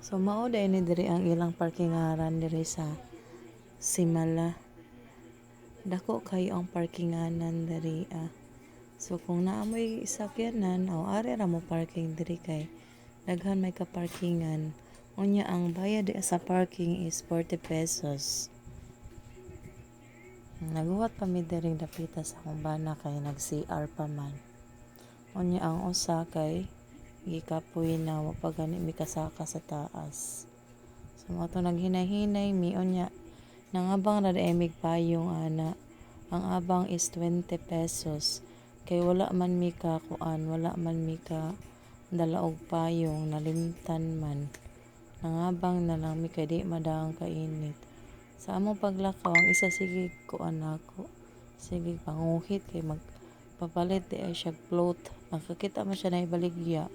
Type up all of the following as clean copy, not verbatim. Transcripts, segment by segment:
So mao diay ni diri ang ilang parkingaran diri sa Simala. Dako kayo ang parkinganan diri ah. So kung naa moy sakyanan o ari ra mo parking diri kay daghan may kaparkingan. Unya ang bayad di sa parking is 40 pesos. Naghuwat pa mi diri dapita sa akong bana kay nag-CR pa man. Unya ang usa kay gikapoy na wa pa gani mi kasaka sa taas. So mao to naghinay-hinay mi unya nangabang ra diay mig payong ana. Ang abang is 20 pesos kay wala man mi ka kuan, wala man mi ka dala og payong, nalimtan man. Nangabang na lang mi kay di madang kainit. Sa among paglakaw ang isa sige kuan nako. Sige panguhit kay magpapalit di ay siya float. Nakakita man siya na ibaligya.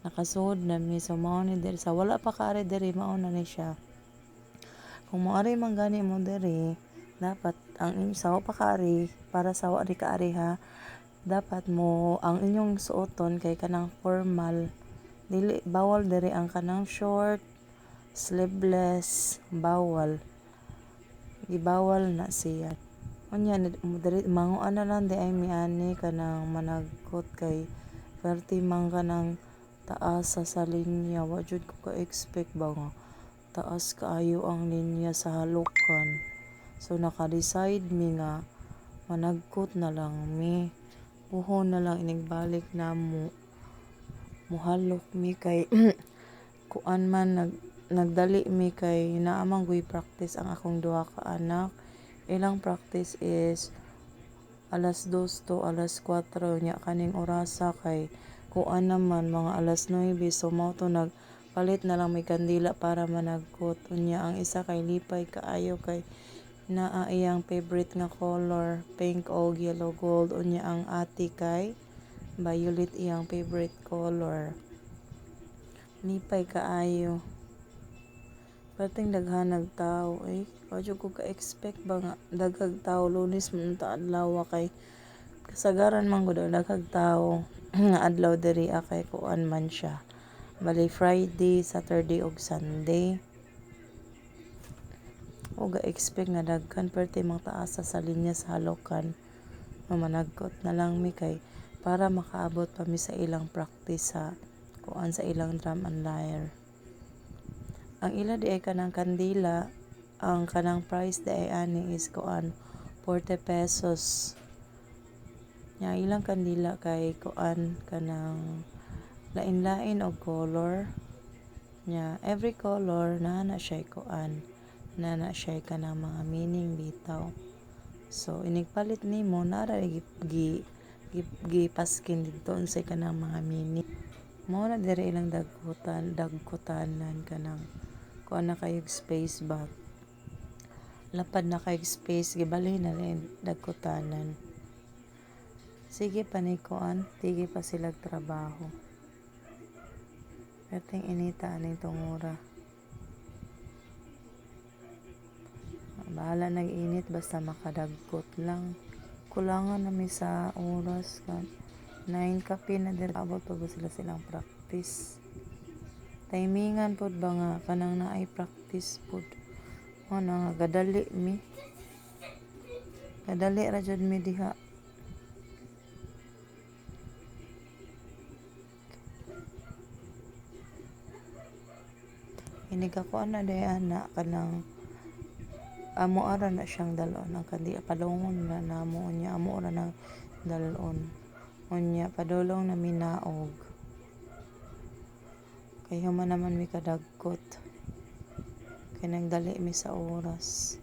Nakasuod na mi, so mao ni diri sa wala pa kaari diri mao na ni siya. Kung moari man gani mo diri, dapat ang inyo sa wa pa kaari, para sa wa ri kaari ha, dapat mo ang inyong suoton kay kanang formal. Dili bawal diri ang kanang short, sleeveless, bawal. Gibawal na siya. Unya diri manguan na lang di ay mi ani kanang managkot kay perti man kanang taas sa linya. Wa jud ko ka-expect ba nga taas kaayo ang linya sa halukan. So naka-decide mi nga managkot na lang mi. Puhon na lang inigbalik namo. Muhalok mi kay kuan man nagdali mi kay naa man guy practice ang akong duha ka anak. Ilang practice is alas 2 to alas 4 nya kaning orasa kay kuan naman mga alas 9, so mao to nagpalit na lang may kandila para managkot. Unya ang isa kay lipay kaayo kay naa iyang favorite nga color, pink og yellow gold. Unya ang ate kay violet iyang favorite color. Lipay kaayo. Perting daghanag tao eh. Wa jud ko ka-expect ba nga daghag tao Lunes man ta adlaw kay kasagaran man gud daghag tao nga adlaw diri kay kuan man siya. Bali Friday, Saturday ug Sunday. O ga-expect nga daghan perti mang taasa sa linya sa halokan. Managkot na lang mi kay para makaabot pa mi sa ilang practice sa kuan sa ilang drum and lyre. Ang ila di ay kanang kandila, ang kanang price di ay ani is kuan 40 pesos. Nya ilang kandila kay kuan kanang lain-lain og color. Nya every color naa na siya kuan, naa na siya kanang mga meaning bitaw. So inigpalit nimo naa ra gi gipaskin didto unsay kanang mga meaning. Mao na diri ilang dagkutan, dagkutanan kanang kuan na kayog space ba. Lapad na kayog space gibalhin na rin dagkutanan. Sige pa ni kuan, tige pa silag trabaho. Perting inita aning tungura. Bahala nag-init basta makadagkot lang. Kulangan na mi sa oras kan 9 kape na diri abot pa ba sila silang practice. Timingan pod ba nga kanang naay practice pod. Mo na nga gadali mi. Gadali ra jud mi diha. Inig ako na day ana kanang amo ara na siyang dalon ang kandi palungon na namo unya amo ra nang dalon. Unya padulong na minaog. Kay human naman mi kadagkot. Kay nagdali mi sa oras.